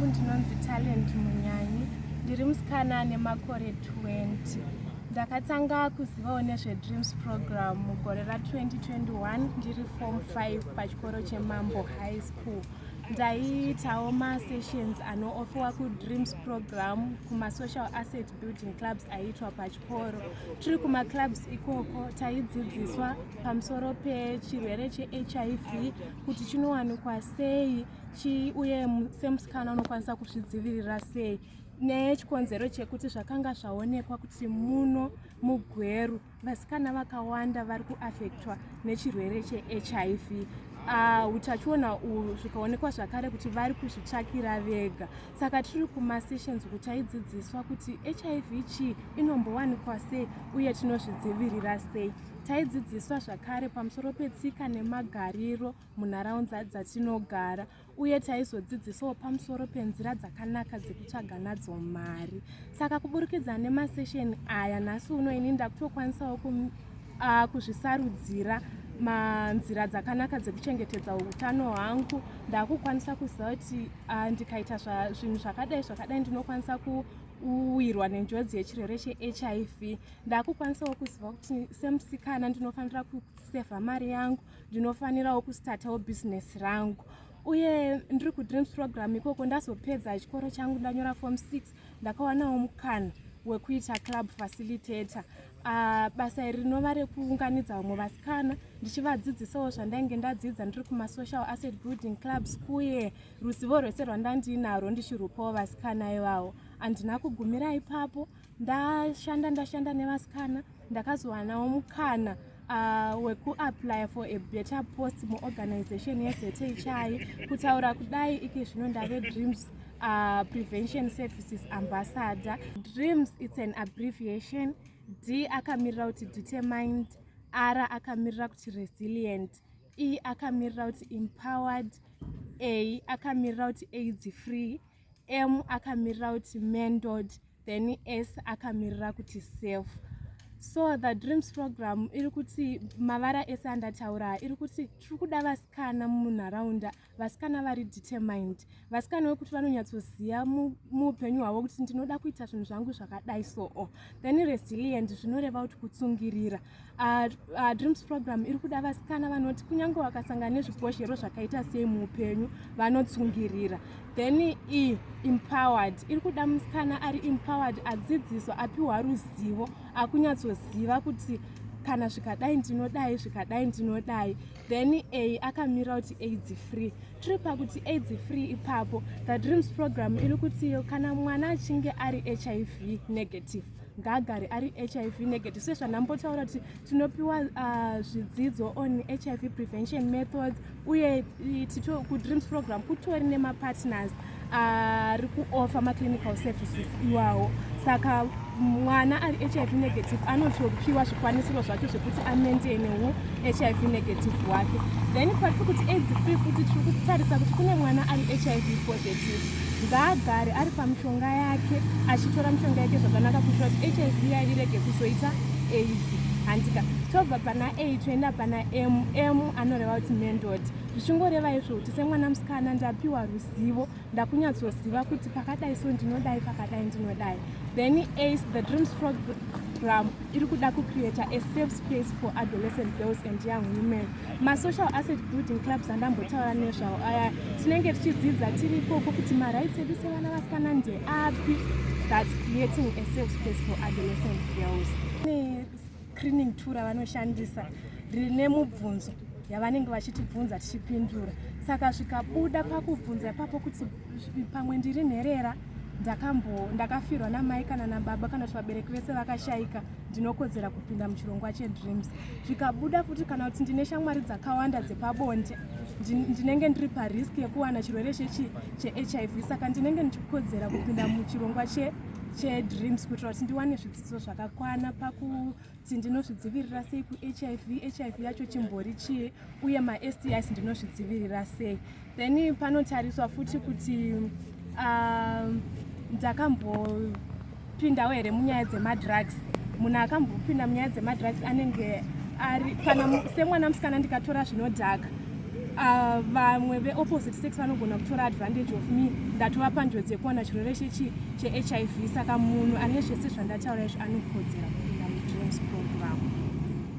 Ndinonzi Talent Munyanyi, ndiri musikana ane makore 20. Ndakatanga kuzivawo nezveDreams program mugore ra2021 ndiri form 5 pachikoro cheMambo High School. Ndaiitawo masessions anoofiwa kuDreams program kumasocial asset building clubs aiitwa pachikoro. Tiri kumaclubs ikoko taidzidziswa pamusoro pechirwere cheHIV, kuti chinowanikwa sei chi uye semusikana unokwanisa kuzvidzivirira sei, nechikonzero chekuti zvakanga zvaonekwa kuti muno muGweru vasikana vakawanda vari kuafektwa nechirwere cheHIV, utachiona uhwu. Zvikaonekwa zvakare kuti vari kuzvitsvakira vega. Saka tiri kumasessions uku taidzidziswa kuti HIV chii, inombowanikwa sei uye tinozvidzivirira sei. Taidzidziswa zvakare pamusoro petsika nemagariro munharaunda dzatinogara, uye taizodzidzisawo pamusoro penzira dzakanaka dzekutsvaga nadzo mari. Saka kuburikidza nemasession aya, nhasi uno ini ndakutokwanisawo kuzvisarudzira manzira dzakanaka dzekuchengetedza utano hwangu. Ndakukwanisa kuziva kuti ndikaita zvinhu zvakadai zvakadai, ndinokwanisa kuwirwa nenjodzi yechirwere cheHIV. Ndakukwanisawo kuziva kuti semusikana ndinofanira kusevha mari yangu, ndinofanirawo kustartawo bhizinesi rangu. Uye ndiri kuDreams program ikoko, ndazopedza chikoro changu, ndanyora form 6, ndakawanawo mukana wekuita club facilitator. Basa iri rinova rekuunganidza vamwe vasikana ndichivadzidzisawo zvandainge ndadzidza ndiri kumasocial asset building clubs, kuye ruzivo rwese rwandandinarwo ndichirupawo vasikana ivavo. Handina kugumira ipapo. Ndashanda nevasikana, ndakazowanawo mukana wekuapply for a better post muorganization yeZHI. Kutaura kudai ike zvino ndave Dreams Prevention Services ambassador. Dreams, it's an abbreviation. D akamirira kuti determined, R akamirira kuti resilient, E akamirira kuti empowered, A akamirira kuti AIDS free, M akamirira kuti mentored, then S akamirira kuti safe. So the Dreams program iri kuti mavara ese andataura, iri kuti tiri kuda vasikana munharaunda, vasikana vari determined, vasikana vekuti vanonyatsoziva muupenyu hwavo kuti ndinoda kuita zvinhu zvangu zvakadai. So then resilient zvinoreva kuti kutsungirira. Dreams program iri kuda vasikana vanoti kunyange vakasangana nezvibhozhero zvakaita sei muupenyu, vanotsungirira. Then E, empowered, iri kuda musikana ari empowered, adzidziswa, apiwa ruzivo, akunyatsoziva kuti kana zvikadai ndinodai, zvikadai ndinodai. Then A akamirira kuti AIDS free. Tiri pakuti AIDS free ipapo, the Dreams program iri kuti kana mwana achinge ari HIV negative, ngaagare ari HIV negative. Sezvandambotaura kuti tinopiwa zvidzidzo on HIV prevention methods, uye kuDreams program kutori nemapartners ari kuoffer maclinical services iwawo. Saka mwana ari HIV negative anotopiwa zvikwanisiro zvacho zvekuti amaintaine HIV negative wake. Then patiri kuti AIDS free futi, tiri kutarisa kuti kune mwana ari HIV positive, ngaagare ari pamishonga yake, achitora mishonga yake zvakanaka, kuitira kuti HIV yayo irege kuzoita AIDS, handika? Tobva pana A toenda pana M. M anoreva kuti mentored, zvichingoreva izvo kuti semwana musikana ndapiwa ruzivo, ndakunyatsoziva kuti pakadai so ndinodai, pakadai ndinodai. Then S, the Dreams program iri kuda kucreata a safe space for adolescent girls and young women. Masocial asset building clubs andambotaura nezvawo aya, tinenge tichidzidza tiri ikoko kuti marights edu sevana vasikana ndeapi. That's creating a safe space for adolescent girls. Screening tool ravanoshandisa rine mubvunzo yavanenge vachitibvunza tichipindura. Saka zvikabuda pakubvunza ipapo kuti pamwe ndiri nherera, ndakafirwa namai kana nababa, kana kuti vabereki vese vakashayika, ndinokodzera kupinda muchirongwa cheDreams. Zvikabuda futi kana kuti ndine shamwari dzakawanda dzepabonde, ndinenge ndiri parisk yekuwana chirwere cheHIV, saka ndinenge ndichikodzera kupinda muchirongwa cheDreams kuitira kuti ndiwane zvidzidzo zvakakwana pakuti ndinozvidzivirira sei kuHIV, HIV yacho chimbori chii, uye maSTIs ndinozvidzivirira sei. Then panotariswa futi kuti ndakambopindawo here munyaya dzemadrugs. Munhu akambopinda munyaya dzemadrugs anenge ari kana semwana musikana ndikatora zvinodhaka. Vamwe veopposite sex vanogona kutora advantage of me, ndatova panjodzi yekuwana chirwere cheHIV. Saka munhu ane zvese zvandataura izvi anokodzera kupinda muDreams program.